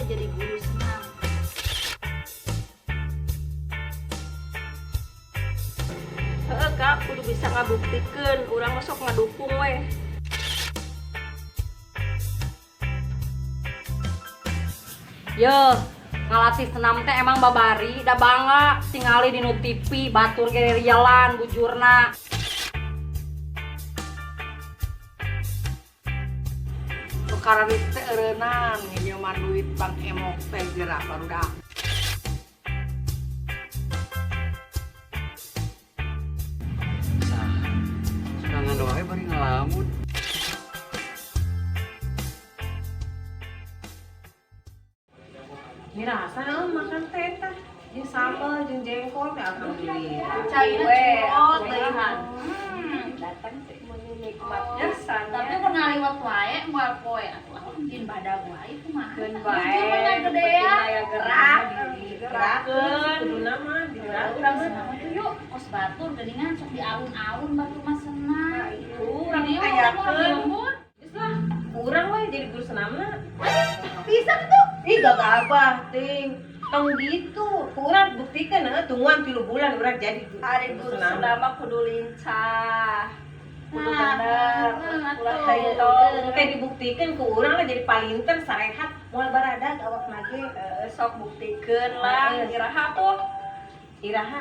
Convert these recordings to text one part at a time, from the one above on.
jadi guru senam. Heeh, Kak, kudu bisa ngabuktikeun, urang mah sok ngadukung weh. Yo, ngalatih senam teh emang babari, da bangga tingali di nu TV batur ge rialan bujurna. Tukar teh eureunang nginjeman duit Bank Emok teh geura barudak. Sah, sorangan wae bari ngalamun. Mirasa makan teh tah. Jeung sambal jeung jengkol teh alhamdulillah. Caina We, curot atuh teuing. Datang teh meuni nikmat pisan. Tapi pernah liwat wae moal poe atuh aku mungkin badag wae kumaha. Keun Bujur bae, mah gedean. aya gerak, Digerakkeun kuduna mah digerakkeun. Urang senam tuh yuk, kos batur geuningan sok di alun-alun batur mah senam. Itu urang Ini mah ayakeun. lembur. Geus lah, urang we jadi guru senamna. Bisa tuh. Ih gagabah ting. Tong gitu, ku urang buktikeun heuh tungguan 3 bulan urang jadi Ari guru senam. senam mah kudu lincah. Kudu Nah, bener, ulah atuh. teuing. Engke dibuktikeun ku urang lah jadi palinter sarehat moal baradag awak ge. Sok buktikeun lah, Heeh. iraha tuh. Iraha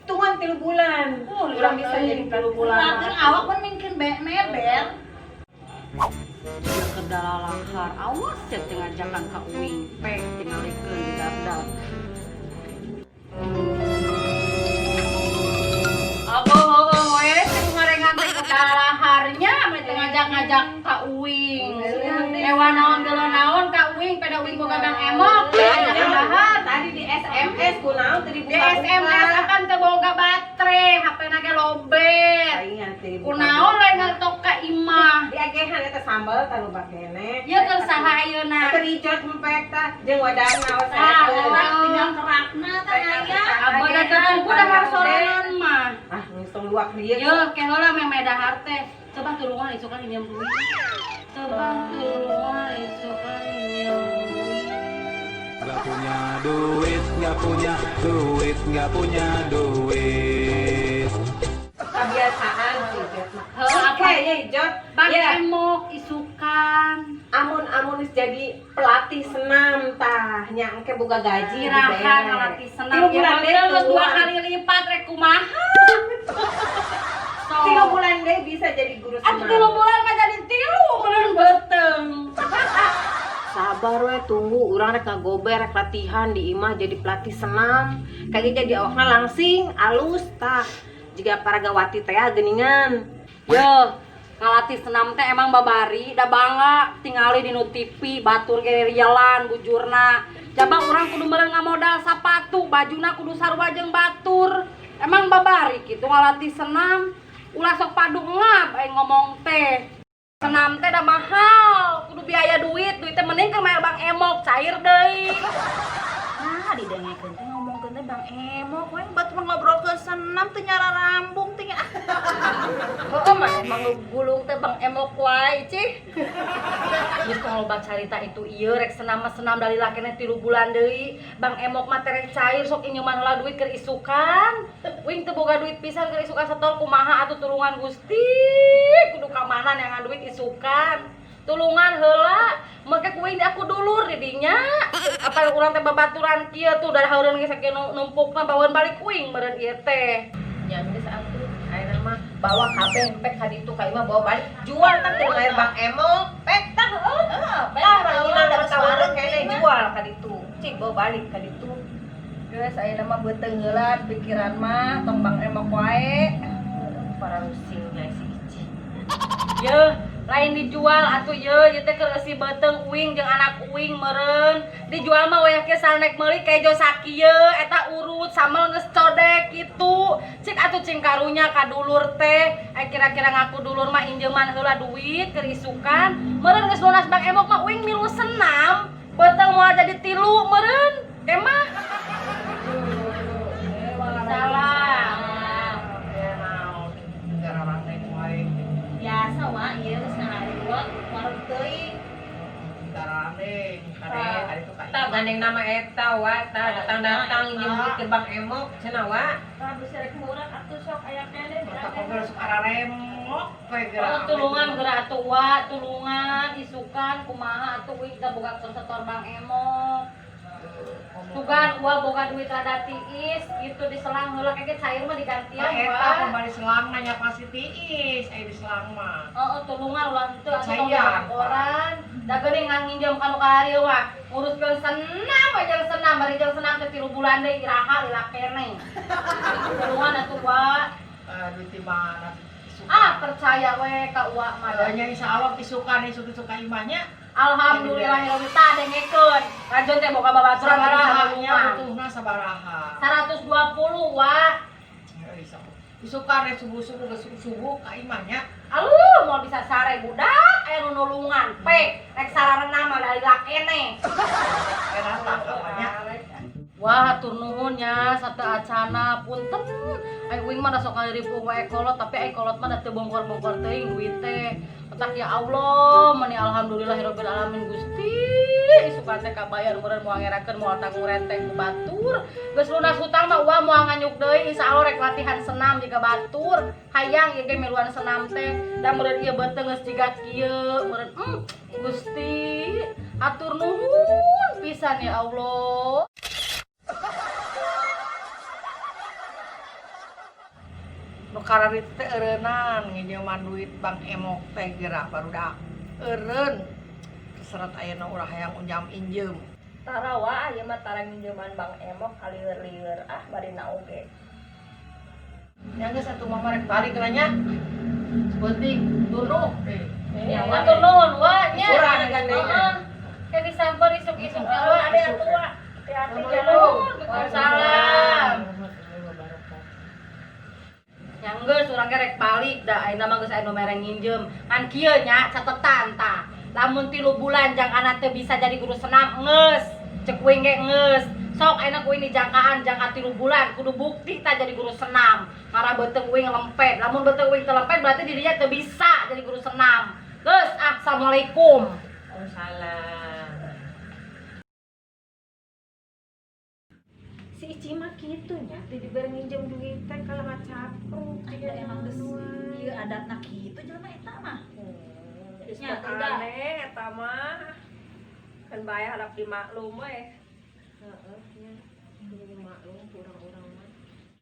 tungguan 3 bulan. Urang bisa jadi 3 bulan. Latihan awak pun mungkin meber. Ya kedalalahar, awas ya teu ngajakan ka uing, pek tingalikeun di dardak. Abo heueuh we teu ngarengan teh kedalalaharnya mah teu ngajak-ngajak ka uing. Ewa naon geuleuh naon ka uing pada uing boga Bang Emok. Ya, tadi di SMS kunaon teu Di dibuka. SMS akan teu boga baterai, HP-na ge lobet. Palingan teu dibuka. Kunaon lain ngetok ka imah. Diagehan eta sambal tah loba keneh. Ieu keur saha ayeuna? Eta rijot empek tah jeung wadahna awas Ah, saya. Tinggal kerakna tah aya. Abah da teu tunggu dahar sorangan mah. Ah, geus tong luak dieu. Yo, ke heula meh dahar teh. Coba tulungan isukan injem duit. Coba tulungan isukan injem duit. Nggak punya duit, nggak punya duit, nggak punya duit. Kebiasaan sih Ijot mah. Heuh, apa? Oke, ya Ijot. Bang Ya, Emok isukan. amun-amun geus jadi pelatih senam tah nya engke boga gaji Iraha dibere. ngalatih senam. 3 bulan Ya, deui geus 2 tungguan. kali lipat rek kumaha. 3 bulan deui bisa jadi guru senam. Atuh 3 bulan mah jadi 3 meureun beuteung. Sabar we tunggu urang rek ngagober rek latihan di imah jadi pelatih senam. Kage jadi awakna langsing alus tah. Jiga paragawati teh geuningan. Yo, ngalatih senam teh emang babari, da bangga tingali di nu TV batur ge rialan bujurna. Jaba urang kudu meureun ngamodal sapatu, bajuna kudu sarua jeung batur. Emang babari kitu ngalatih senam, ulah sok padu ngap aing ngomong teh. Senam teh da mahal, kudu biaya duit, duit teh mending keur mayar Bang Emok cair deui. Nah, didengekeun teh ngomongkeun teh Bang Emok we batur mah ngobrolkeun senam teh nyara rambung teh. Heeh, mah emang gulung teh Bang Emok wae, cih. Geus tong loba carita itu ieu rek senam mah senam dari lakena 3 bulan deui. Bang Emok mah tereh cair sok inyeman heula duit keur isukan. Uing teu boga duit pisan keur isukan setor kumaha atuh tulungan Gusti. Kudu ka mana neangan duit isukan. Tulungan heula, make ku uing di aku dulur di dinya. Apa urang teh babaturan kieu tuh da heureun geus sakieu numpukna baweun balik uing meureun ieu teh. Nya geus atuh ayeuna mah bawa kabeh pek ka ditu ka imah bawa balik jual tah keur mayar Bang Emok pek tah heuh. Tah ranginan da tawaran kene jual ka ditu. Cik bawa balik ka ditu. Geus ayeuna mah beuteung heula pikiran mah tong Bang Emok wae. Para rusingnya si Ici. Yeuh, lain dijual atuh yeuh, ieu teh keur eusi beuteung uing jeung anak uing meureun. Dijual mah wayah kieu sanek meuli kejo sakieu eta urut sambel geus codek kitu. Cik atuh cing karunya ka dulur teh, ai kira-kira ngaku dulur mah injeuman heula duit keur isukan. Meureun geus lunas Bang Emok mah uing milu senam, beuteung moal jadi 3 meureun. Kemah. Salah. Ya naon gararandeng wae. Biasa wa ieu geus ngahariwat wareg teuing. Gararandeng kade kade itu ka Tah Gandeng nama eta wa tah datang-datang nginjem duit ke Bang Emok cenah wa. Tah bisa rek murah atuh sok aya keneh. Otak oge sok araremok we geura. Oh, tulungan geura atuh wa, tulungan isukan kumaha atuh uing teu boga keur setor Bang Emok. Sugan uang boga duit rada tiis gitu diselang heula keke cair mah digantian Eta wa. kembali selang nanya pasti tiis, aya di selang mah. Heeh, tulungan ulah henteu atuh tong Percaya. koran. Da geuning nginjem ka nu kamari mah nguruskeun senam we jeung senam, bari jeung senam teh 3 bulan deui iraha lila keneh. Tulungan atuh wa. Duit di mana? Isukan. Ah, percaya we ka uwa mah. Eh, nya insyaallah isukan isuk-isuk ka imahnya. Alhamdulillahirobbilalamin tah dengekeun. Rajon teh boga babaturan teh bisa Sabaraha nya nulungan. butuhna sabaraha. 120 wa. Ya, Isukan we subuh-subuh geus subuh ka imahnya. Aluh, moal bisa sare budak aya nu nulungan. Pek, rek sararena mah dari lakene. Era tah kawannya. Wah, hatur nuhun nya sateu acana punten. Ai uing mah da sok ngalirip wae kolot, tapi ai kolot mah da teu bongkor-bongkor teuing duit teh. Otak ya Allah, meni alhamdulillahirabbil alamin Gusti. Isukan teh kabayar meureun moal ngerakeun moal tanggung renteng ku batur. Geus lunas hutang mah uang moal nganyuk deui, insyaallah rek latihan senam jiga batur. Hayang ieu ge miluan senam teh. Da meureun ieu beuteung geus jiga kieu, meureun Gusti, hatur nuhun pisan ya Allah. Nu karari teh eureunnan nginjeuman duit Bang Emok teh geura barudak. Eureun. Seret ayeuna urang hayang unjam injem. Tara wa ieu mah tara nginjeman Bang Emok kalieur-lieur ah bari oge. Nya geus atuh mah rek balik lah nya. Sepenting tunduh deh. Ya, Hatur nuhun wa nya. Kurang gandengna. Heeh. Kayak disamper isuk-isuk ya Wa wa. ade atuh wa. Hati-hati Assalamualaikum. Waalaikumsalam. Nya geus urang ge rek balik da ayeuna mah geus aya nu mere nginjem. Kan kieu nya catetan tah. Lamun 3 bulan jang anak teu bisa jadi guru senam geus. Cek uing ge geus. Sok ayeuna ku uing dijangkaan jangka 3 bulan kudu bukti tah jadi guru senam. Ngarah beuteung uing lempet. Lamun beuteung uing teu lempet berarti dirinya teu bisa jadi guru senam. Geus, ah, assalamualaikum. Waalaikumsalam. Si Ici mah kitu nya, teu dibere nginjem duit teh kalau ngacapruk. Ada emang geus ieu adatna kitu jelema eta mah. Geus Nya, udah. aneh eta mah. Kan bae harap dimaklum we. Heeh nya. Kudu dimaklum ku urang-urang mah.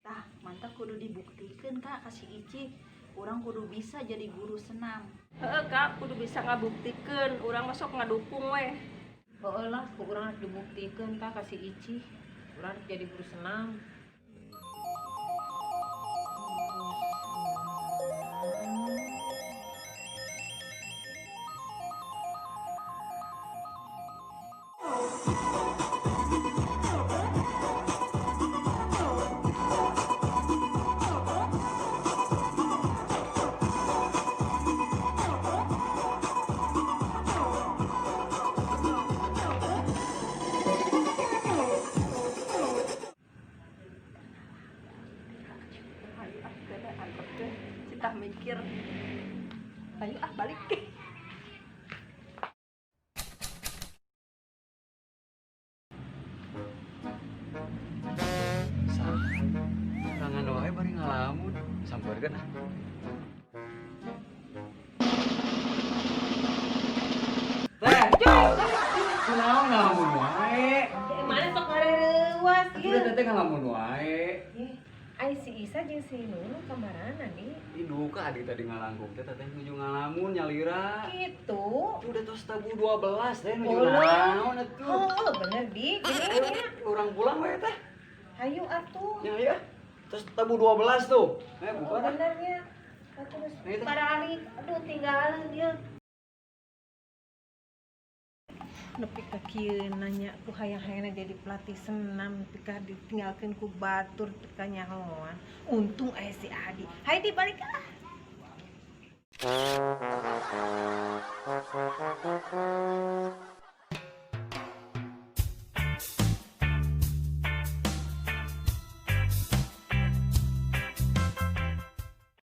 Tah, mantap kudu dibuktikeun Kak ka si Ici. Urang kudu bisa jadi guru senam. Heeh Kak, kudu bisa ngabuktikeun, urang mah sok ngadukung we. Heeh lah, ku urang harus dibuktikeun tah ka si Ici. Urang harus jadi guru senam. Ayo ah, kena antepkeun. Citah mikir. Ayo ah balik. Sah. Sorangan wae bari ngalamun. Sampeurkeun ah. Teh, kunaon ngalamun wae? Mana sok ngareuwas Atuh da teteh ngalamun wae. Ai si Isa jeung si Nunu kamarana di? Ih duka adik tadi ngalangkung teh teteh nuju ngalamun nyalira. Gitu. Itu udah tos tabu 12 teh nuju Oh. naon atuh. Oh, bener di. Gini nya. Urang pulang we teh. Hayu atuh. Ya ya. Terus tabu 12 tuh. Eh Oh, buka dah. bener nya. Atuh geus Nah, itu. paralik. Aduh tinggalan dia. Nepi ka kieu nanya ku hayang-hayangna jadi pelatih senam nepi ka ditinggalkeun ku batur teu kanyahoan. Untung aya si Adi. Hayu di balik ah.